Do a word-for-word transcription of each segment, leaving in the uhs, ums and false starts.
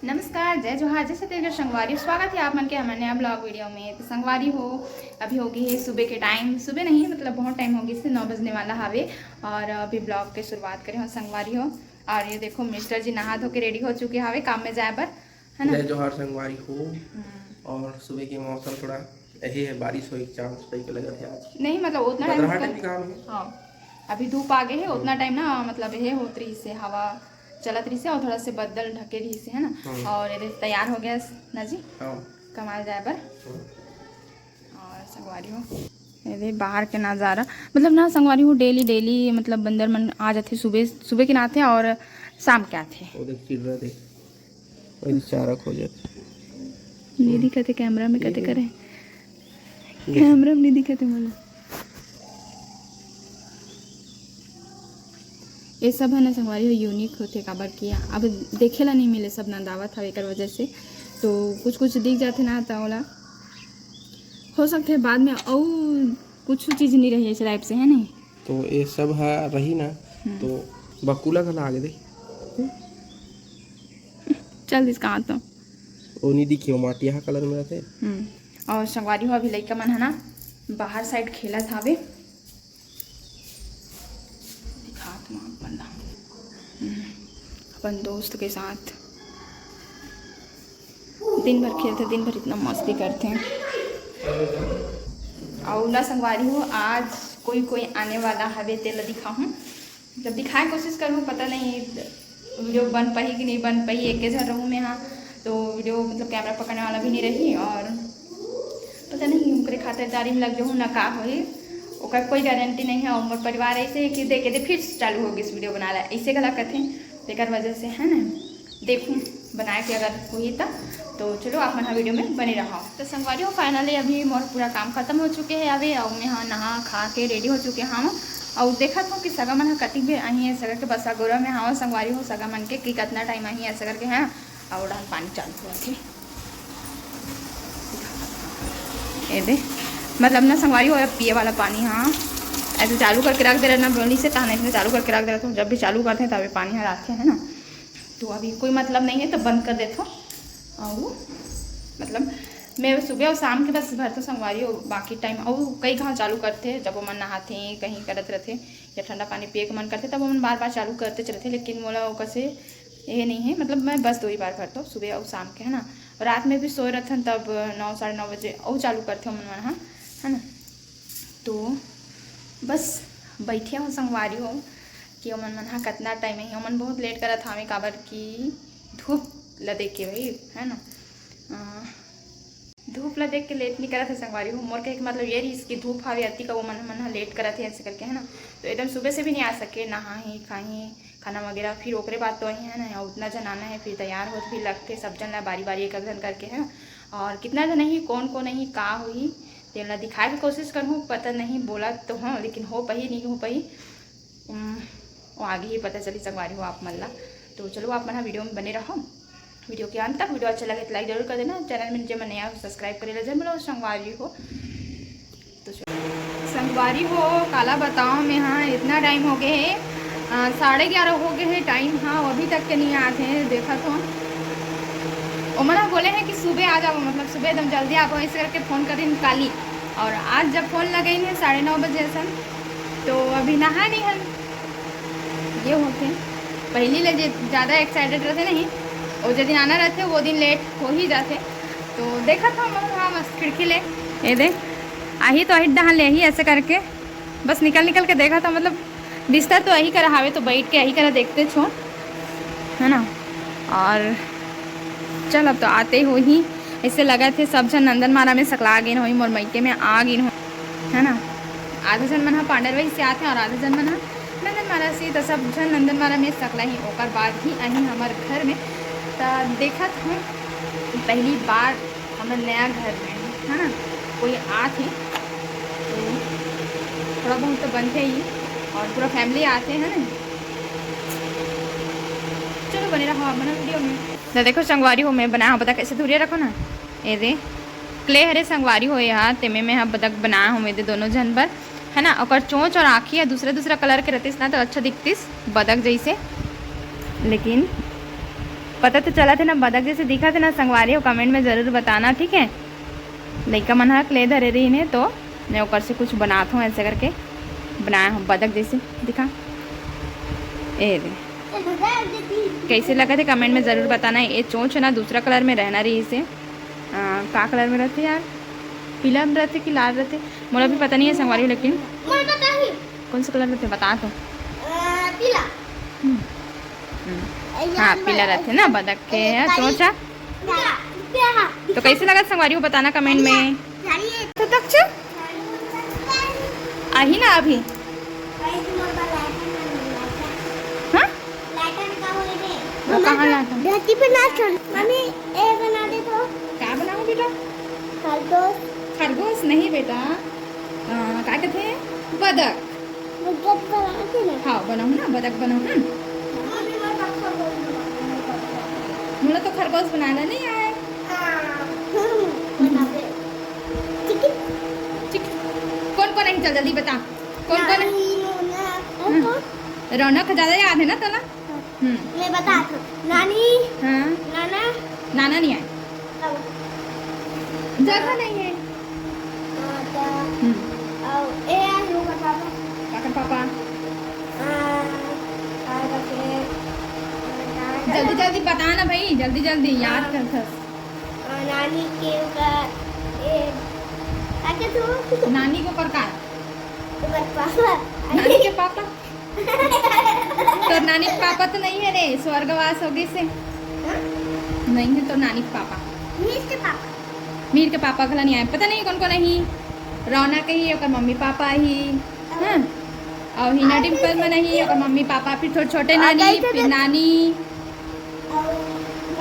नमस्कार, जय जोहार, जय छत्तीसगढ़ संगवारी, स्वागत है आप मन के हमर नया ब्लॉग वीडियो में। तो संगवारी हो, अभी हो गई है सुबह के टाइम, सुबह नहीं, मतलब बहुत टाइम हो गई, से नौ बजने वाला हवे और अभी ब्लॉग के शुरुआत करे हो संगवारी हो। और ये देखो, मिस्टर जी नहा धो के रेडी हो चुके हवे काम में जाए बर, है ना? जय जोहार संगवारी हो। हम्म। और सुबह के मौसम थोड़ा यही है, बारिश होए के चांस टाइप के लगत है आज। नहीं, मतलब उतना टाइम बदराहट का भी काम है। हाँ, अभी धूप आ गए है, उतना टाइम ना, मतलब ये होत रही से, हवा चलत रही से और थोड़ा से बादल ढके रही से, है ना? हम्म। और ये तैयार हो गया ना जी, हाँ। कमाए जाए बर। हम्म। और संगवारी हो, ये दे बाहर के नज़ारा, मतलब ना संगवारी हो, डेली डेली मतलब बंदर मन आ जाते, सुबह सुबह के ना आते और शाम के आते। वो देख चिड़िया देख, वही चारा खोजत। नहीं दिखते कैमरा में, कते करे। कैमरा में नहीं दिखते मोला। ये सब है ना संगवारी हो, यूनिक होथे, काबर कि अब देखे ला नहीं मिले, सब नंदावत हवे एकर वजह से। तो कुछ कुछ दिख जाथे ना, तो ओला हो सकथे बाद में अउ कुछ चीज नहीं रही इस टाइप से, है नहीं? तो ये सब हा रही ना, हम्म। तो बकुला घला आगे दे। चल इसका हाथ तो। ओ नहीं दिखे, वो माटिया कलर में रहते। हम्म। और संगवारी हो, अभी लइका मन है ना बाहर साइड खेलत हवे। दिखात हूँ आप मन ला। हम्म, अपन दोस्त के साथ दिन भर खेलते, दिन भर इतना मस्ती करते हैं। और ना संगवारी हो, आज कोई कोई आने वाला हवे, तेला दिखाहूँ। मतलब दिखाए कोशिश करूँ, पता नहीं वीडियो बन पाही कि नहीं बन पाही, एक झन रहूँ मैं, हाँ, तो वीडियो मतलब कैमरा पकड़ने वाला भी नहीं रही और पता नहीं उनकरे खातिरदारी में लग जाऊँ ना का होही, ओकर कोई गारंटी नहीं है। और मोर परिवार ऐसे है कि देखे दे फिर चालू हो गई वीडियो बना ला, ऐसे गला कथे, तेकर वजह से है ना। देखूँ बनाए के अगर होही त। तो चलो आप मन हा वीडियो में बने रहो। तो संगवारी हो, finally अभी मोर पूरा काम खत्म हो चुके है अभी, और मैं हा नहा खा के रेडी हो चुके हूँ। और देखत हूँ कि सगा मन हा कतिक बेर आही है, सगा के बसा गोरा में हाँ संगवारी हो, सगा मन के कि कितना टाइम आही है ऐसा करके, हाँ। और उड़ान पानी चालू हुआ थे, ये दे मतलब ना संगवारी हो, पिए वाला पानी हाँ ऐसे चालू करके रख दे रहे ना, बोली से ताने इतने चालू करके रख दे रहे, तो जब भी चालू करते हैं तभी पानी हर आते हैं ना। तो अभी कोई मतलब नहीं है तो बंद कर देथो। और मतलब मैं सुबह और शाम के बस भरतो संगवारी हो, बाकी टाइम और कई घाव चालू करते जब वो मन नहाते कहीं करत रहते या ठंडा पानी पिए के मन करते तब वो मन बार बार चालू करते चलते, लेकिन मोला ओकर से ये नहीं है, मतलब मैं बस दो ही बार भरतो, सुबह और शाम के, है ना। रात में भी सोए रहथन तब नौ साढ़े नौ बजे और चालू करते मन मन हाँ, है ना। तो बस बैठे हो संगवारी हो कि ओमन मन हा कतना टाइम है, ओमन बहुत लेट करत हावे, काबर कि धूप ला देख के भाई, है ना। अ, धूप ला देख के लेट नहीं करत है संगवारी हो। मोर कहे के मतलब ये रहीस कि धूप हावे अति का वो मन मन हा लेट करत है ऐसे करके, है ना। तो एकदम सुबह से भी नहीं आ सके, नहाही खाही खाना वगैरह, फिर ओकरे बाद तो आही है ना, उतना जन आना है, फिर तैयार होत भी लगते सब जन ला बारी बारी एक एक जन करके, है ना। और कितना जन ही कौन कौन ही का हुई तेला दिखाए के कोशिश करहूँ, पता नहीं बोला तो हाँ लेकिन हो पाही नहीं हो पाही, उम, वो आगे ही पता चली संगवारी हो आप मन ला। तो चलो आप मन हा वीडियो में बने रहो। वीडियो के अंत तक। वीडियो अच्छा लगे तो लाइक जरूर कर देना, चैनल में जे मन नया हो सब्सक्राइब करे ला जरूर बोलो संगवारी हो। तो चलो। संगवारी हो काला बताओ मैं हाँ इतना टाइम हो गए है, अ, साढ़े ग्यारह हो गए है टाइम हाँ, वो अभी तक के नहीं आते हैं। देखा तो ओमन हा बोले हैं कि सुबह आ जाओ, मतलब सुबह एकदम जल्दी आ पाओ, ऐसे करके फ़ोन कर दिन काली। और आज जब फ़ोन लगइन है साढ़े नौ बजे असन, तो अभी नहा नहीं हन। ये होते पहली ले जे ज़्यादा एक्साइटेड रहते नहीं, और जे दिन आना रहते वो दिन लेट हो ही जाते। तो देखा था मैं हाँ मस्त खिड़की ले, ये दे आही तो आही डहान ले ही ऐसे करके बस निकल निकल के देखा था, मतलब बिस्तर तो यही करा हावे तो बैठ के यही करा देखते छो, है ना। और चल अब तो आते हो ही, ऐसे लगा थे सब झन नंदन मारा में सकला गेन होई, मोर मइके में आ गेन हो, है ना। आधा जन मन हा पांडरवही से आते और आधा जन मन हा नंदन मारा से, तो सब झन नंदन मारा में सकला ही, ओकर बाद ही आही हमर घर में। तो देखत हूँ पहली बार हमर नया घर में, है ना, कोई आत है तो थोड़ा बहुत तो बनते ही और पूरा फैमिली आते हैं ना। चलो बने रहो आप मन वीडियो में। तो देखो संगवारी हो, मैं बनाया हूँ, पता कैसे धुरिया रखो ना, ये दे क्ले हरे संगवारी हो यहाँ, तेमे में यहाँ बदक बनाया हूँ, मैं दे दोनों झन बर, है ना। ओकर चोंच और आँखी है दूसरे दूसरा कलर के रहतीस ना तो अच्छा दिखतीस बदक जैसे, लेकिन पता तो चलत हे ना, बदक जैसे दिखत हे ना संगवारी हो, comment में जरूर बताना, ठीक है। लइका मन ह ले धरे रहिन हे, तो मैं ओकर से कुछ बनात हूँ, ऐसे करके बनाया हूँ बदक जैसे। दिखा, ए दे, कैसे लगत हे, comment में जरूर बताना। ये चोंच हे ना, दूसरा colour में रहना रहिस हे। आ, का colour में रहिथे यार? पीला में रहिथे कि लाल रहिथे, मोला भी पता नहीं है संगवारी हो, लेकिन मोला पता ही। कौन सा colour रहिथे, बता तो। अ, पीला। हम्म। हम्म। ए, हाँ, यार, पीला रहिथे ना, बदक के ए, है, कारी। चोंच ह। पीला। पीला। तो कैसे लगत संगवारी हो, बताना comment में। कारी है। तो तक छ? आही ना अभी। कारी तुम्हारे पास लाइटर ना मिला क्या? हाँ? लाइटर का हो रे? वो कहाँ लाइटर? धरती पे ना छोड़। मम्मी, ए बना दे तो। का बनाऊँ बेटा? खरगोश। खरगोश नहीं बेटा, अ, का कहते हैं, बदक। बदक बनाते ना। हाँ, बनाऊँ ना, बदक बनाऊँ। हम्म। मम्मी, मैं पक्का बोल दूँगा। मोला तो खरगोश बनाना नहीं आए। हाँ, हम्म, बना दे। ठीक है। ठीक। कौन कौन है, चल जल्दी बता। कौन कौन है? नानी, नोना, और हम्म। कौन? रौनक ज्यादा याद है ना तोला? हाँ। हम्म। मैं बता दूँ। नानी, हाँ। नाना। नाना नहीं आए। अब जगह नहीं है। हाँ, तो हम्म। अब ए आए, वो बता दो। काकर पापा? हाँ, काकर के, हाँ, जल्दी जल्दी बता ना भाई, जल्दी जल्दी याद हाँ। कर, कर। हाँ, नानी के ऊपर, ए, काकर तू? नानी के ऊपर का? ऊपर पापा। नानी के पापा? तोर नानी के पापा तो नहीं है रे, स्वर्गवास हो गए से। हाँ? नहीं है तोर नानी के पापा। मीर के पापा। मीर के पापा घला नहीं आए, पता नहीं कौन कौन नहीं। रौनक ही, ओकर मम्मी पापा ही। हाँ। और हिना डिम्पल में नहीं, ओकर मम्मी पापा, फिर थोड़े छोटे आ, नानी, कैसे फिर दे- नानी। और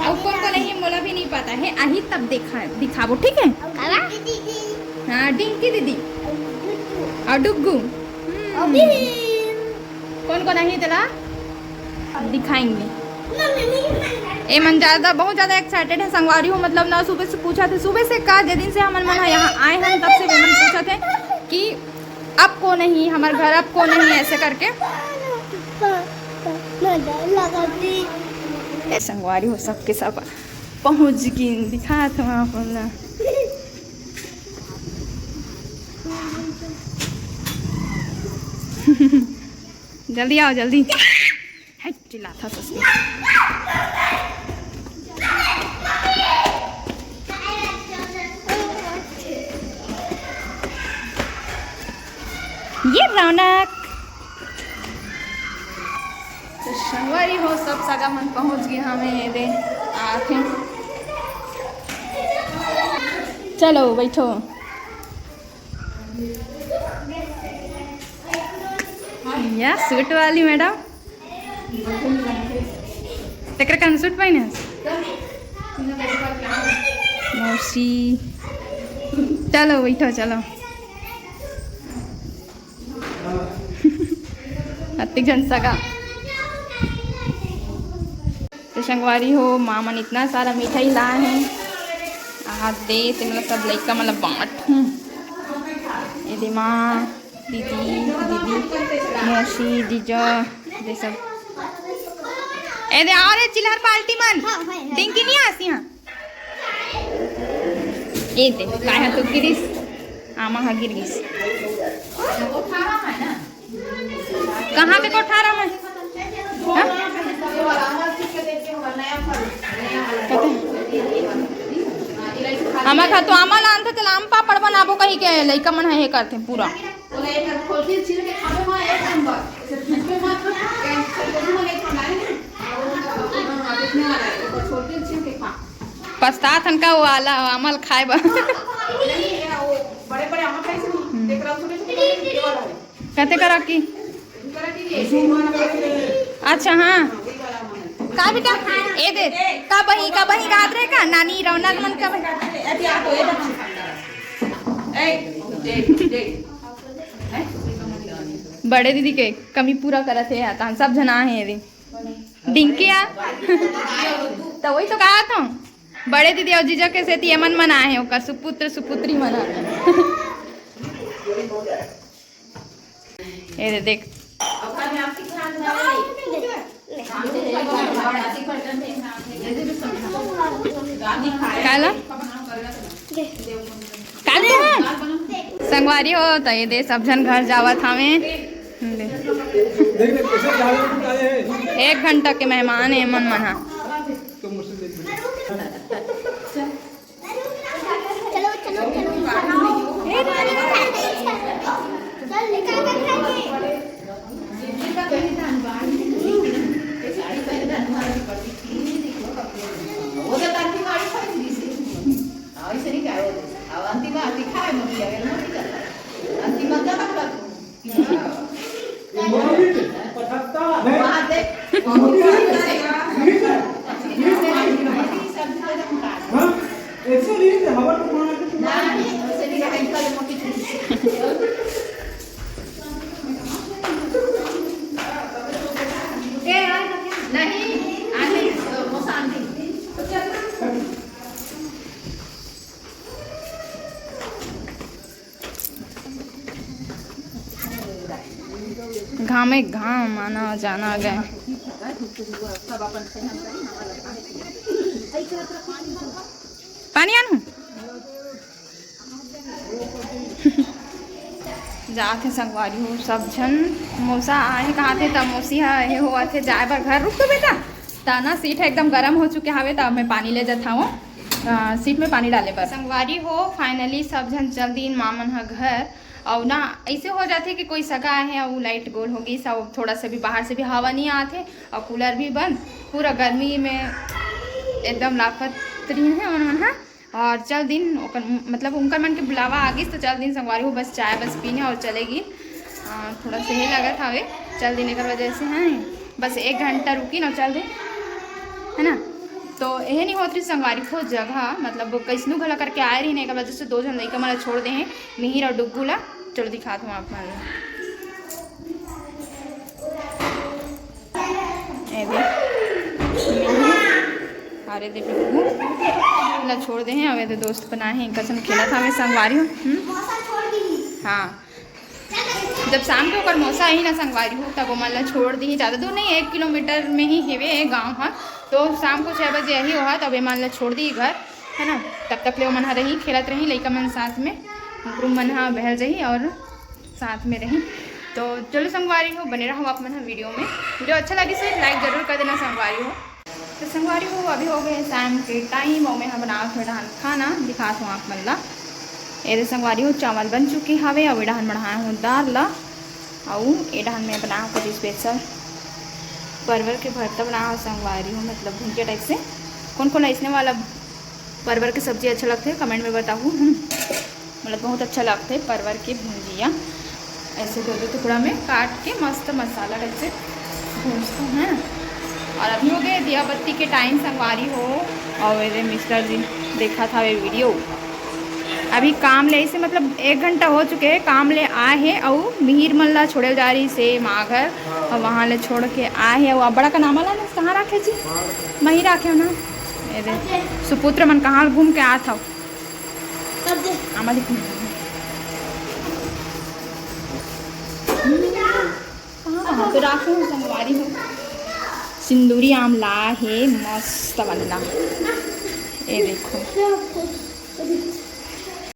अउ कौन कौन नहीं, मोला भी नहीं पता है, आही तब देखा, दिखाबो, ठीक है? काला? हाँ, डिंकी दीदी। और डुग्गू। हम्म। और भीम। कौन कौन आही तेला दिखाएंगे। ए मन ज्यादा, बहुत ज्यादा excited है संगवारी हो, मतलब ना सुबह से पूछा थे, सुबह से का, जे दिन से हमन मन यहाँ आए हैं तब से मन पूछा थे कि अब को नहीं, हमार घर अब को नहीं, ऐसे करके। ए संगवारी हो, सबके सब पहुँच गिन, दिखात हूँ आप मन ला। जल्दी आओ, जल्दी। हट, चिल्लात हस उसको। ये रौनक। तो संगवारी हो, सब सगा मन पहुंच गए हमें, ये दे आके। चलो बैठो। या सूट वाली मैडम, तेकरे कन सूट पहने हस? मौसी, चलो बैठो, चलो। अतिक जन सगा। तो संगवारी हो, माँ मन इतना सारा मिठाई लाए हैं, आज दे ते मतलब सब लइका मतलब बांट हूँ। ये दे माँ, दीदी, दीदी, मौसी, जीजा, दे सब। ए दे, और ये चिल्हर पार्टी मन, हाँ, हाँ, हाँ। डिंकी नहीं आसी हाँ। ए दे, काय हा तो गिरिस, आमा हा गिर गिस। कहाँ के कोठारा में? हाँ? कते? हमर घर तो आमा लानथे, तेला आम पापड़ बनाबो कही के लइका मन हे करथे पूरा। पछतात हन का वो आला, आमा ल खाए बर। बड़े बड़े आमा खाइस नहीं, तेकरा छोटे छोटे वाला है। कते करा की? अच्छा, हाँ। का बेटा? ए दे, का बही, का बही गात रहे का? नानी रौनक मन का बही। बड़े दीदी के कमी पूरा करत हे, तान सब जना हे रे। डिंकिया। तो वही तो कहा था, बड़े दीदी और जीजा के सेती एमन मन आए हैं, ओकर सुपुत्र सुपुत्री मन आए हैं। ये दे देख। अब घर में आपसी ध्यान रहे। हाँ, ठीक है, ठीक है। काला? काले? संगवारी हो, त ये दे सब झन घर जावत हावे। एक घंटा के मेहमान हे मन मन हा। चलो, चलो, चलो। चल, निकाल कर खाएंगे। वो तो अंतिम आड़ी खाई थी से। हाँ, ऐसे नहीं खाए वो। अब अंतिम आड़ी खाए, मम्मी, अगर मम्मी करता। अंतिम आड़ी खाए। घामे घाम आना जाना गए। पानी आनू। जात हे संगवारी हो, सब झन। मौसा आए कहा थे, तब मौसी ह एहे होवत हे जाए बर घर। रुक तो बेटा, ताना सीट ह एकदम गरम हो चुके हवे, तब मैं पानी ले जात हवं, अ, सीट में पानी डाले बर। संगवारी हो, finally सब झन चल दीन माँ मन ह घर। अउ ना ऐसे हो जाथे कि कोई सगा आहे अउ लाइट गोल हो गई, सब थोड़ा सा भी बाहर से भी हवा नहीं आथे अउ कूलर भी बंद, पूरा गर्मी में एकदम लाफत रहिन हे उन मन ह। और चल दिन ओकर, मतलब उनकर मन के बुलावा आ गिस, तो चल दिन संगवारी हो, बस चाय बस पीने और चलेगी। आ, थोड़ा सही लगत हवे, चल दिन एकर वजह से है, बस एक घंटा रुकी ना, चल दिन, है ना। तो यह नहीं होत रही संगवारी हो जगह, मतलब कैसनू घला करके आए रही ना, एकर वजह से दो झन लइका मन ला छोड़ दे हैं, मिहिर और डुग्गू ला। चलो दिखात हूँ आप मन ला। ए दे। अरे दे बिल्कुल। ला छोड़ दे हैं, अबे दे दोस्त बनाए हैं, इनका संग खेला था, मैं संगवारी हूँ। हम्म? हाँ। जब शाम के ओकर मौसा आई ना संगवारी हो, तब ओमन ला छोड़ दी। ज़्यादा दूर नहीं, एक किलोमीटर में ही हेवे गाँव ह। तो शाम को छः बजे यही होहा, तब एमन ला छोड़ दी घर, है ना। तब तक ले ओमन ह रही, खेलत रही, लइका मन साथ में, गुरु मन ह बहल जही और साथ में रही। तो चलो संगवारी हो, बने रहो आप मन ह वीडियो में। वीडियो अच्छा लगी तो एक लाइक जरूर कर देना संगवारी हो। तो संगवारी हो, अभी हो गए शाम के टाइम और मैं ह बनावत हूँ डहान खाना, दिखात हूँ आप मन ला। ये दे संगवारी हो, चावल बन चुके हवे और डहान बनाए हूँ दाल ला। और ये डहान में बनाए हूँ कुछ स्पेशल परवल के भरता बनाए हूँ संगवारी हो, मतलब भुंजिया टाइप से। कौन कौन ऐसने वाला परवर के सब्जी अच्छा लगथे, कमेंट में बताहू। हम्म, मतलब बहुत अच्छा लगथे परवर के भुंजिया। ऐसे दो दो टुकड़ा में काट के मस्त मसाला टाइप से भूंजते हैं। और अभी हो गए दिया बत्ती के टाइम संगवारी हो, और मेरे मिस्टर जी देखा था वे वीडियो। अभी काम ले इसे मतलब एक घंटा हो चुके हैं, काम ले आए हैं, और मिहिर मन ला छोड़े जा रही से माँ घर, और वहाँ ले छोड़ के आए हैं। वो बड़ा का नाम वाला ने कहाँ रखे जी? वहीं रखे हो ना। ये दे, सुपुत्र मन कहाँ घूम के आत हव? आमा दिख नहीं। कहाँ, कहाँ पे राखे हो संगवारी हो? सिंदूरी आम ला हे मस्त वाला। ये देखो।